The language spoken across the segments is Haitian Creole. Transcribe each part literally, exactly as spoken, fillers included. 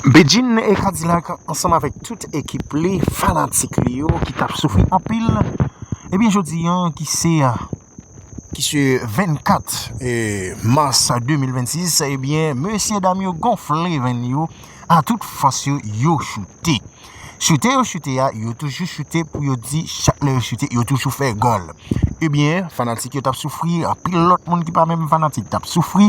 Bedjine e K-Dilak ansanm avèk tout ekip li, fanatik li yo ki t ap soufri anpil. Ebyen, jodi a ki se, ki se vennkat, eh, mas de mil vennsis, ebyen, mesye dam yo gonfle venn yo a tout fòs yo, yo choute. Choute yo choute a, yo toujou choute pou yo di chak lè yo choute, yo toujou fè gòl. Ebyen, fanatik yo t ap soufri, anpil lòt moun ki pa menm fanatik t ap soufri,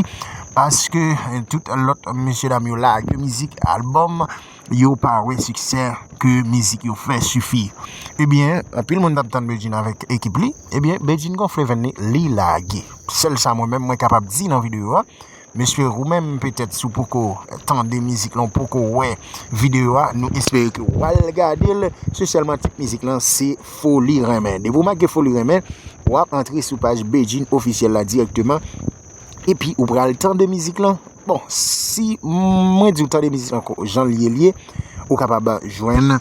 paske, eh, tout lòt mesye dam yo lage mizik, albòm, yo pa wè siksè ke mizik yo fè sifi. Ebyen, anpil moun t ap tann Bedjine avèk ekip li, ebyen, Bedjine gonfle venn li, li lage. Sèl sa mwen menm mwen kapab di nan videyo a. Mesye, ou menm, petèt, si w poko tande mizik lan, w poko wè videyo a, nou espere ke w al gade l. Se sèlman tit mizik lan, se Foli Renmen. Depi w make Foli Renmen, w ap antre sou paj Bedjine ofisyèl la dirèkteman. Epi, ou pral tande mizik lan. Bon, si mwen di w tande mizik lan jan l ye, l ye, ou kapab jwenn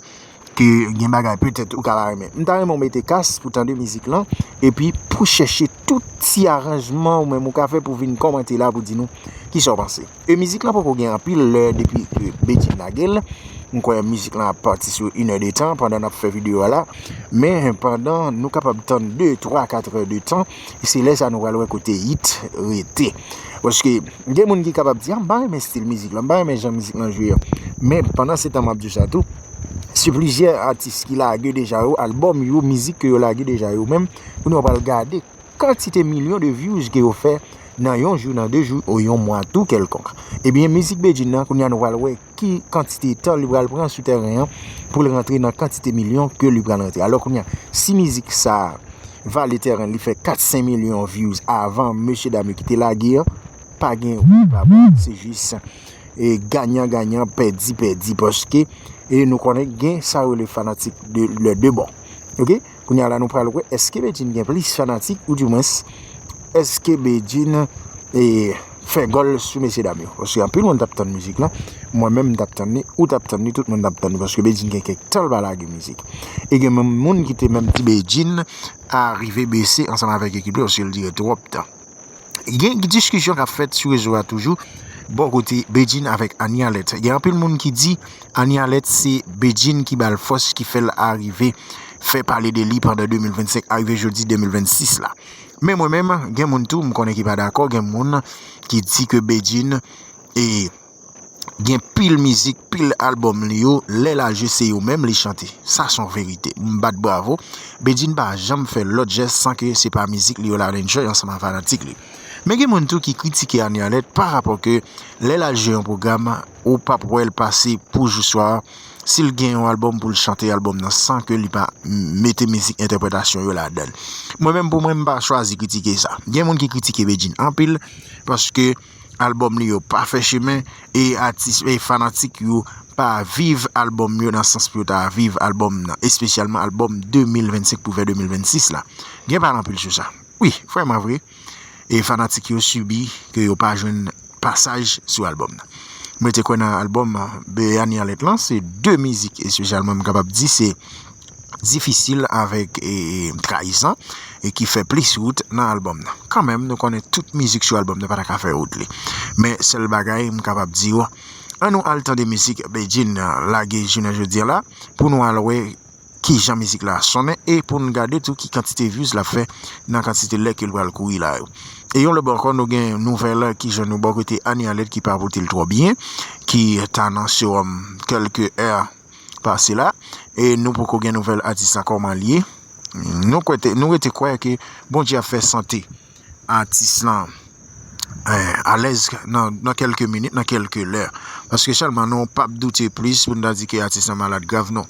ke gen bagay petèt ou ka pa renmen. M ta renmen w mete kas pou tande mizik lan, epi pou chèche tout ti aranjman ou menm ou ka fè pou vin kòmante la pou di nou kisa w panse. E mizik lan poko gen anpil lè depi ke Bedjine lage l. M kwè mizik lan ap pati sou inè de tan pandan n ap fè videyo a la. Men pandan nou kapab tann de, twa, kat è de tan, e se lè sa nou pral wè kote hit rete. Paske gen moun ki kapab di, "Ah, m pa renmen stil mizik lan, m pa renmen jan mizik lan jwe an." Men pandan se tan m ap di w sa tou, se plizyè atis ki lage deja yo, albòm yo, mizik ke yo lage deja yo menm, kounye a w pral gade kantite milyon de views ke yo fè nan yon jou, nan de jou, ou yon mwa tou kèlkonk. Ebyen, mizik Bedjine nan, kounye a nou pral wè ki kantite tan li pral pran sou tèren an pou l rantre nan kantite milyon ke li pral rantre. Alò, kounye a, si mizik sa a vale tèren, li fè kat senk milyon views avan mesye dam yo ki te lage an, pa gen wout pa bon, se jis, e, ganyan ganyan, pèdi pèdi, paske, e, nou konnen gen sa yo rele fanatik de lè de bò. Oke? Kounye a la, nou pral wè, èske Bedjine gen plis fanatik, oudimwens, èske Bedjine, e, fè gòl sou mesye dam yo? Paske anpil moun t ap tann mizik lan, mwen menm m t ap tann li, ou t ap tann li, tout moun t ap tann li, paske Bedjine gen kèk tan l pa lage mizik. E gen menm moun ki te menm di Bedjine a rive bese ansanm avèk ekip li, paske l dire twòp tan. Gen diskisyon k ap fèt sou rezo a toujou, bò kote Bedjine avèk Annie Alerte. Gen anpil moun ki di Annie Alerte se Bedjine ki ba l fòs, ki fè l arive fè pale de li pandan de mil vennsenk, arive jodi de mil vennsis la. Men mwen menm, gen moun tou, m konnen ki pa dakò, gen moun ki di ke Bedjine e gen pil mizik, pil albòm li yo, lè l al jwe se yo menm li chante. Sa se yon verite. M bat bravo. Bedjine pa janm fè lòt jès san ke se pa mizik li yo l al enjoy ansanm ak fanatik li. Men gen moun tou ki kritike Annie Alerte pa rapò ke lè l al jwe yon pwogram, ou p ap wè l pase pou jou swa a. Si l gen yon albòm pou l chante albòm nan san ke li pa mete mizik entèpretasyon yo ladan l. Mwen menm pou mwen, m pa chwazi kritike sa. Gen moun ki kritike Bedjine anpil paske albòm li yo pa fè chemen e atis e fanatik yo pa viv albòm yo nan sans pou yo ta viv albòm nan, espesyalman albòm de mil vennsenk pou vè de mil vennsis la. Gen pale anpil sou sa. Wi, vrèman vre. E fanatik yo sibi ke yo pa jwenn pasaj sou albòm nan. Mwen te kwè nan albòm Annie Alerte lan, se de mizik espesyalman m kapab di se Difisil avèk, e, Trayisan, e ki fè plis wout nan albòm nan. Kanmenm, nou konnen tout mizik sou albòm nan pa ta ka fè wout li. Men sèl bagay m kapab di w, ann nou al tande mizik Bedjine lage jounen jodi a la, pou nou al wè kijan mizik la sonnen e pou n gade tou ki kantite views l ap fè nan kantite lè ke l pral kouri la yo. E yon lòt bò ankò, nou gen nouvèl ki jwenn nou bò kote Annie Alerte ki pa pote l twò byen, ki t a nan sewòm kèlke è pase la, e nou poko gen nouvèl atis la kòman l ye. Nou kwè te, nou rete kwè ke Bondye ap fè sante atis lan, eh, alèz nan, nan kèlke minit, nan kèlke lè. Paske sèlman nou p ap doute plis pou n ta di ke atis lan malad grav, non.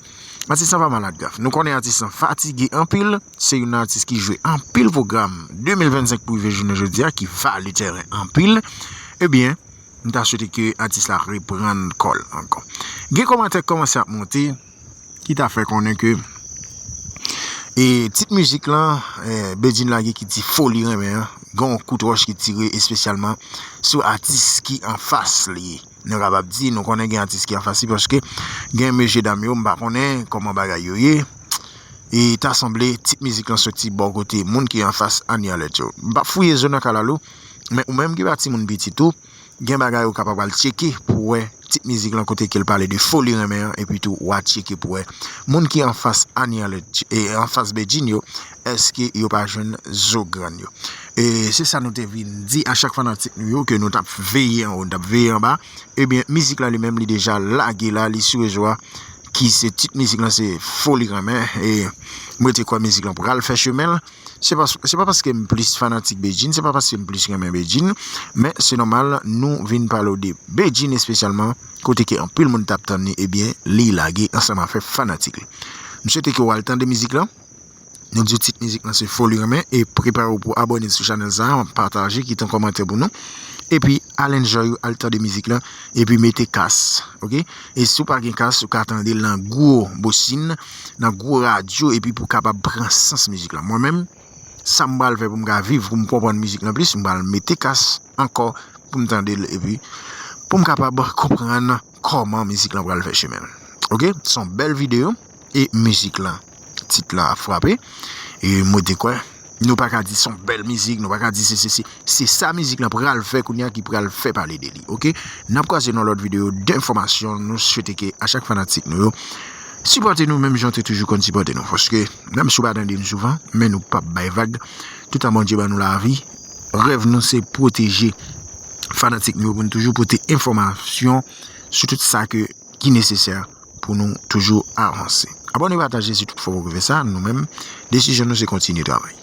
Atis lan pa malad grav. Nou konnen atis lan fatige anpil, se youn nan atis ki jwe anpil pwogram de mil vennsenk pou rive jounen jodi a, ki vale tèren anpil. Ebyen, m ta swete ke atis la reprann kò l ankò. Gen kòmantè k kòmanse ap monte, ki ta fè konnen ke, e, tit mizik lan, e, Bedjine lage ki di Foli Renmen an, gen yon kout wòch ki tire espesyalman sou atis ki anfas li. Nou kapab di, nou konnen gen atis ki anfas li, paske gen mesye dam yo, m pa konnen kòman bagay yo ye. E ta sanble tit mizik lan soti bò kote moun ki anfas Annie Alerte yo. M p ap fouye zo nan kalalou, men ou menm ki pa timoun pitit ou, gen bagay ou kapab al tcheke pou wè tit mizik lan kote ke l pale de foli renmen an, epi tou w a tcheke pou wè moun ki anfas Anie Alert e anfas Bedjine yo, èske yo pa jwenn zo grann yo. E se sa nou te vin di a chak fanatik nou yo ke nou t ap veye anwo, nou t ap veye anba. Ebyen, mizik la li menm li deja lage la, li sou rezo a, ki se tit mizik lan se Foli Renmen. E mwen te kwè mizik lan pral fè chemen l. Se pa, se pa paske m plis fanatik Bedjine, se pa paske m plis renmen Bedjine, men se nòmal nou vin pale w de Bedjine espesyalman, kote ke anpil moun t ap tann li, ebyen, li lage ansanm avèk fanatik li. M swete ke w al tande mizik lan. Nou di w tit mizik lan se Foli Renmen e prepare w pou abòne sou chanèl sa a, pataje, kite yon kòmantè pou nou. Epi al enjoy ou, al tande mizik lan, epi mete kas, oke? E si w pa gen kas, ou ka tande l nan gwo bosin, nan gwo radyo, epi pou w kapab pran sans mizik lan. Mwen menm, sa m pral fè pou m ka viv, pou m konprann mizik lan plis, m pral mete kas ankò pou m tande l, epi pou m kapab konprann kòman mizik lan pral fè chemen l. Oke? Se yon bèl videyo, e mizik lan, tit la ap frape. E mwen te kwè, nou pa ka di se yon bèl mizik, nou pa ka di se, se, se, se sa mizik lan pral fè kounye a ki pral fè pale de li, oke? N ap kwaze nan lòt videyo d enfòmasyon, nou swete ke a chak fanatik nou yo sipòte nou menm jan w te toujou konn sipòte nou, paske menm si w pa tande n souvan, men nou p ap bay vag, toutan Bondye ban nou lavi, rèv nou se pwoteje fanatik nou yo pou n toujou pote enfòmasyon sou tout sa ke, ki nesesè pou nou toujou avanse. Abòne, pataje si tout fwa w rive sa, nou menm, desizyon nou se kontinye travay.